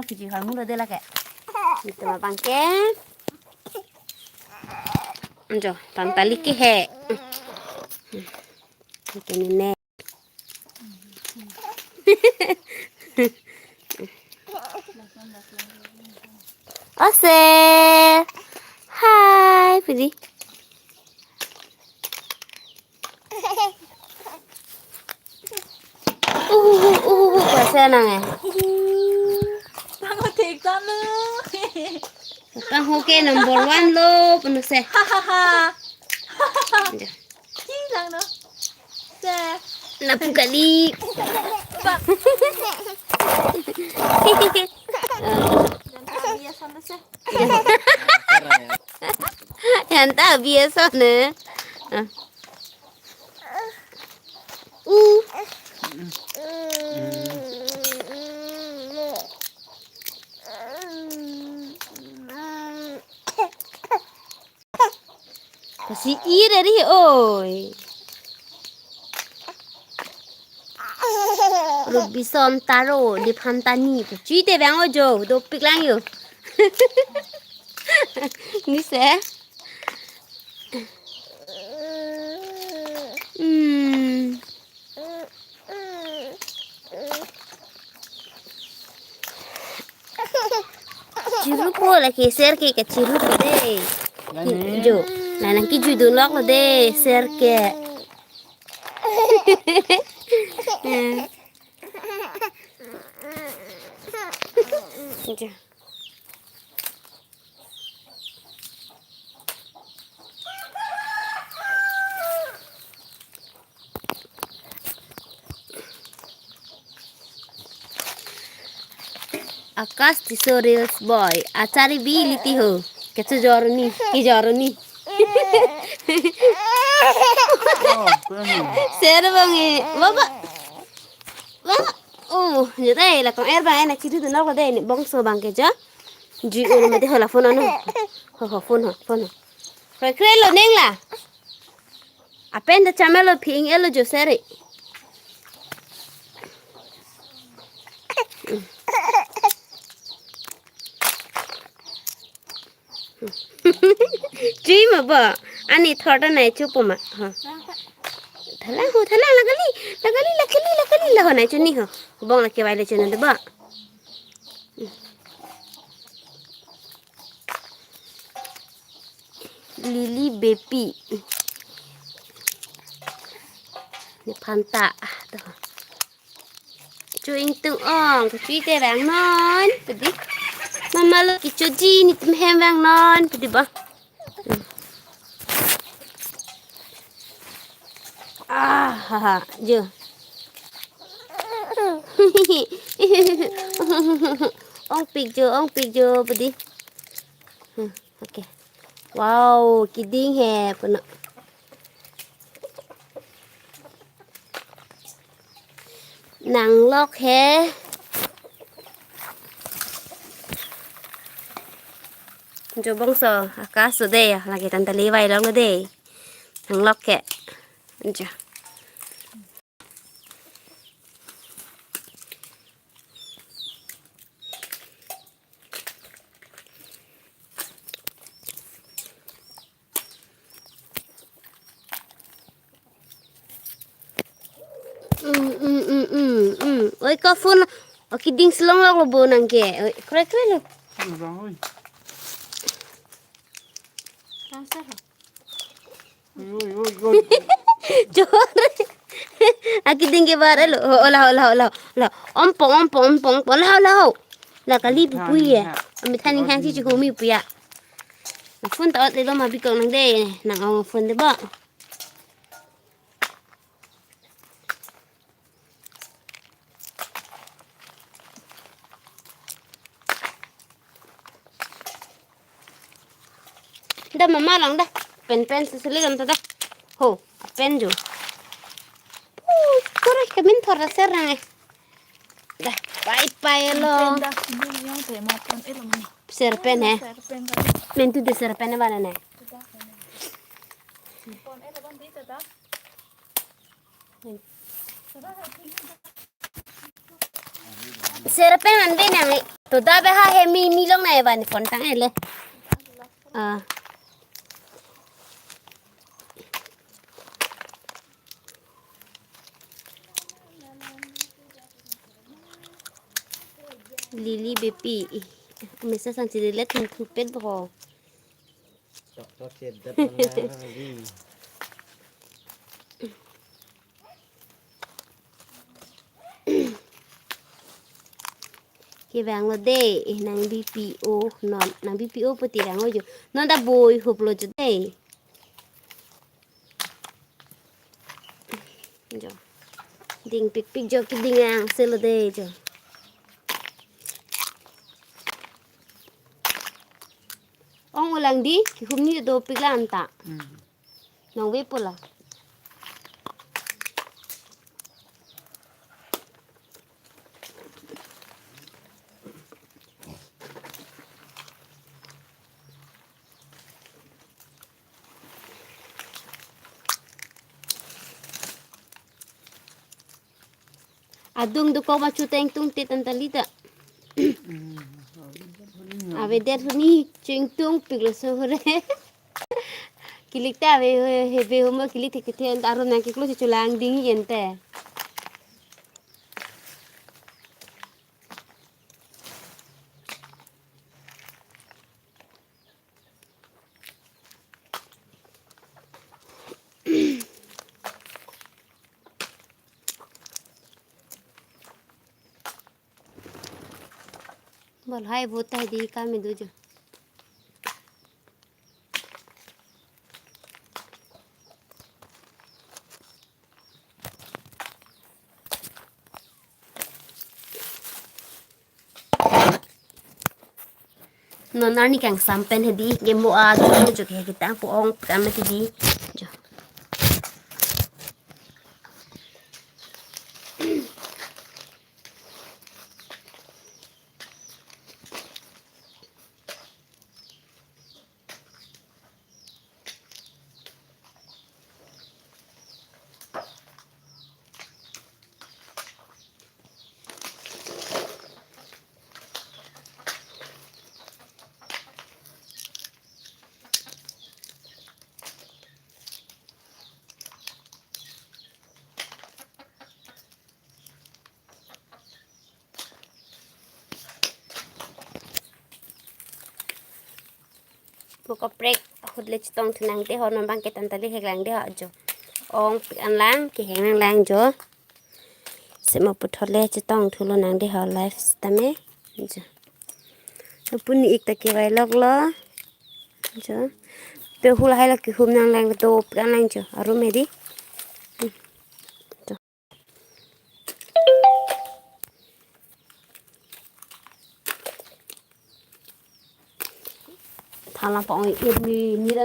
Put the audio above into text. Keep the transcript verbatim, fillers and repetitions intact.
Piji hoi mulo de lake. Itum abang ke. Jo, tantali ke he. Ke nene. Ose. Hai, pidi. Uh, uh, uh, uh, uh, kose nang eh. Bang otik tanu. Bang ho ke number one lo, penuh se. Hahaha. Ki lang no. Se. Napu kali. Bang. Jangan kami ya sama se. Yan ta biasa ne. Ah. Uh. Kasi ire ri oi. Rubison taro di phantani. Chui te bang ojo, dopik lang yo. Ni se. Hmm. Chiru po lake ser ke kachiru po de. Lani. Jo. Nanang kijui dun lok lo de ser ke. Jo. Akash Tisso Reels boy, achari bi liti ho. Kechojor ni, kijor ni. Ser bang e, baba. Baba. Oh, jodai la kong er bang e na chiru tu nok dei ni bongso bang ke jo. Jui ur mati ho la phone ano. Ho ho phone ho, phone ho. Kre kre lo neng la. Apen ta chamelo phi ing-elo jo seri. Chui ma bo. Ani thor ta nai chupo ma. Ha. Thalang ho, thalang la kali, la kali, la kali, la kali la ho nai chuni ho. Bong la kevai le chuni de ba. Lily Bepi. Ni phanta. To. Chu ingtung ong, kachui te vangnon, pedi. Mama lo kichoji nitum hem vangnon, pedi ba. Ah, ha, ha, jo. Ongpik jo, ongpik jo, pedi. Hmm, okay. Wow, kiding he, puno. Nanglok he. Jo bongso, Akash so de, lake tanta levai lok lo de. Nanglok ke. Jo. Mm, mm, mm, mm, mm. Oi, ko phone. O, kiding selong lok lo bo nang ke. Oi, kre kre lo. Oi, bang, oi. Transfer ho. Oi, oi, oi, oi. Jor. Akiding ke bar lo. Ho, ola, ola, ola, ola. Ompong, ompong, ompong, ompong. Ola, ola, ho. La kali pu pu ya. Ami thaning hang si chikumi pu ya. Phone ta ot le lo ma bikok nang de. Nang ong phone de ba. Da mama lang da. Pen pen sesele kan ta da. Ho, pen jo. Pu, kore kemin thor da ser nang eh. Da, bye bye lo. Pen da, sini yang te ma pen eh lo mani. Ser pen eh. Ser pen ka. Pen tu de ser pen ba na ne. Pen eh lo ban di ta da. Serapen man be nang, eh. To da be ha he mi, mi long na evan phone tang ele. Ah. Lily Bepi. Mesa sang chili let thun thupet bo. Tok tok chedet na li. Kevang lo de, eh, nang B P O, non, nang B P O poti vang lo jo. Non ta boi hup lo jo de. Jo. Ding pikpik jo, keding angse lo de jo. Ong ulang di, kihum ni dopik la anta. Hmm. Nang ve pula. Adung dokok ma chu ta ingtung te tan ta li ta. Avedet huni chu ingtungpik lo so hure. Kilik ta ave, he ve homo kilik thek the anta arum nang kiklo si chulang ding yen te. Bol hai vote hai di kami do jo. Non arni kangsam pen hedi, kemo a, chumo jo ke kita po ong kama hedi. Jo. Buka prek ahut le chetong thu nang de ho, non bang ketan tali hek lang de ho jo. Ong pik an lang, keheng nang lang jo. Sema puthot le chetong thu lo nang de ho live tame. Jo. Puni ik ta kevai lok lo. Jo. Pe hula hai lo kihum nang lang do pik an lang jo. Arum hedi. Hmm. Jo. Thalang pong ir ni, ni